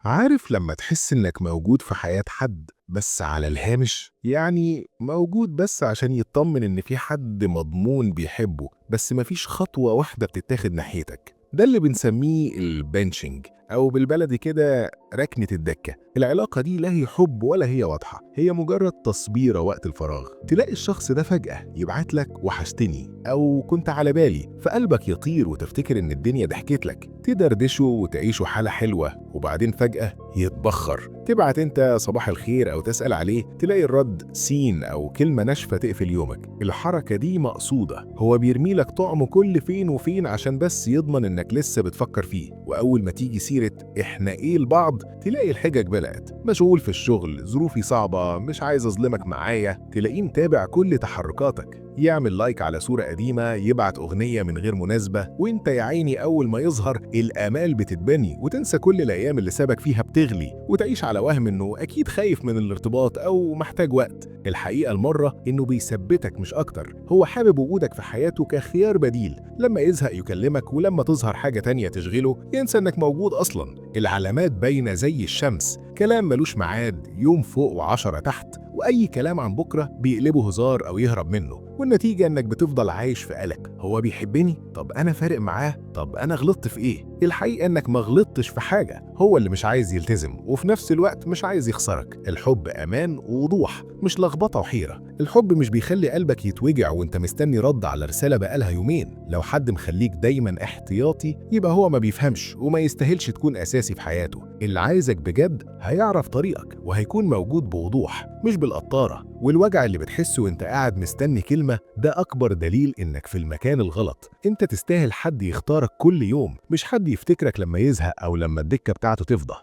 عارف لما تحس إنك موجود في حياة حد بس على الهامش؟ يعني موجود بس عشان يطمن إن في حد مضمون بيحبه، بس مفيش خطوة واحدة بتتاخد ناحيتك. ده اللي بنسميه ال benching، أو بالبلدي كده ركنة الدكة. العلاقة دي لا هي حب ولا هي واضحة، هي مجرد تصبيرة وقت الفراغ. تلاقي الشخص ده فجأة يبعت لك وحشتني أو كنت على بالي، فقلبك يطير وتفتكر إن الدنيا ضحكت لك، تدردشوا وتعيشوا حالة حلوة، وبعدين فجأة يتبخر. تبعت انت صباح الخير أو تسأل عليه، تلاقي الرد seen أو كلمة ناشفة تقفل يومك. الحركة دي مقصودة، هو بيرمي لك طعم كل فين وفين عشان بس يضمن إنك لسه بتفكر فيه. وأول ما تيجي سيرة إحنا إيه لبعض، تلاقي الحجج بدأت: مشغول في الشغل، ظروفي صعبة، مش عايز أظلمك معايا. تلاقيه متابع كل تحركاتك، يعمل like على صورة قديمة، يبعت أغنية من غير مناسبة، وانت يا عيني أول ما يظهر الآمال بتتبني وتنسى كل الأيام اللي سابك فيها بتغلي، وتعيش على وهم إنه أكيد خايف من الارتباط أو محتاج وقت. الحقيقة المرة إنه بيثبتك مش أكتر، هو حابب وجودك في حياته كخيار بديل، لما يزهق يكلمك، ولما تظهر حاجة تانية تشغله ينسى إنك موجود أصلا. العلامات باينة زي الشمس، كلام ملوش ميعاد، يوم فوق وعشرة تحت، وأي كلام عن بكرة بيقلبه هزار أو يهرب منه. والنتيجة إنك بتفضل عايش في قلق: هو بيحبني؟ طب أنا فارق معاه؟ طب أنا غلطت في إيه؟ الحقيقة إنك ما غلطتش في حاجة، هو اللي مش عايز يلتزم، وفي نفس الوقت مش عايز يخسرك. الحب أمان ووضوح، مش لخبطة وحيرة. الحب مش بيخلي قلبك يتوجع وانت مستني رد على رسالة بقالها يومين. لو حد مخليك دايما احتياطي، يبقى هو ما بيفهمش وما يستاهلش تكون أساسي في حياته. اللي عايزك بجد هيعرف طريقك وهيكون موجود بوضوح، مش بالقطارة. والوجع اللي بتحسه وانت قاعد مستني كلمة، ده أكبر دليل إنك في المكان الغلط. انت تستاهل حد يختارك كل يوم، مش حد يفتكرك لما يزهق أو لما الدكة بتاعته تفضى.